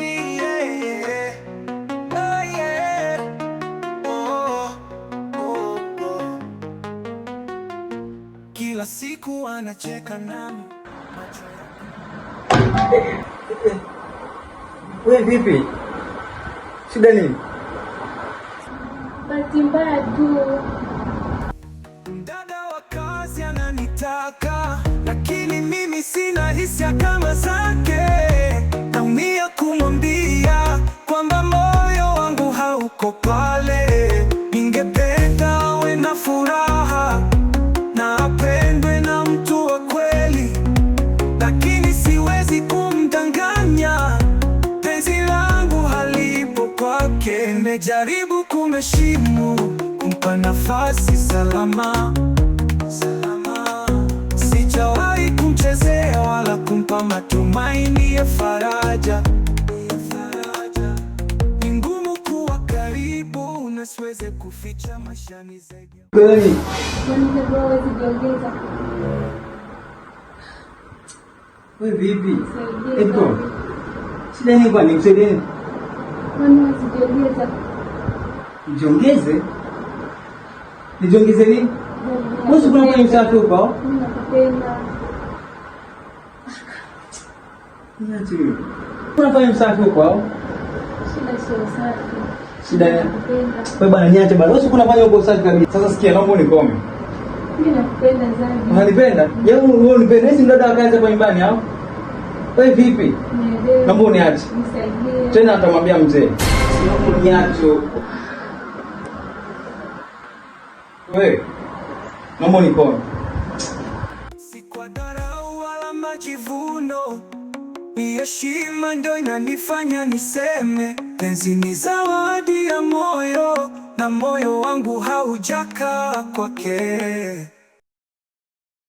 Yeah, oh yeah, oh, oh, oh. Kila siku anacheka nami macho yake. Wewe vipi? Shida nini? Bahati mbaya tu. Dada wa kazi ananitaka, lakini mimi sina hisia kama zake. Naumia kumwambia kwamba moyo wangu hauko pale. Ningependa awe na furaha na apendwe na mtu wa kweli, lakini siwezi kumdanganya. Penzi langu halipo kwake. Nimejaribu kumheshimu, kumpa nafasi salama salama. Sijawahi kumchezea wala kumpa matumaini ya faraja. Ni ngumu kuwa karibu na siweze kuficha maishani zaidi ya Kweli. Kwani bro huwezi jiongeza? Wewe vipi? Nisaidie Eko. basi. Shida nini kwani? Nikusaidie nini? Kwani huwezi jiongeza? Nijiongeze? Nijiongeze nini? Wewe kuna kwenye usafi huko au? Mimi nakupenda. Niache hiyo. Unafanya usafi huko au? Shida sio usafi. Shida ya Nakupenda. Wewe bwana niache bwana. Wewe unafanya huko usafi kabisa. Sasa sikia, naomba unikome. Mimi nakupenda zaidi. Unanipenda? Yaani wewe unipenda? Wewe si mdada wa kazi hapa nyumbani au? Wewe vipi? Nielewe. Naomba uniache. Nisaidie. Tena atamwambia mzee. Naomba uniache. Wewe. Naomba unikome. Si kwa dharau wala majivuno, ni heshima ndo inanifanya niseme, penzi ni zawadi ya moyo, na moyo wangu haujakaa kwake.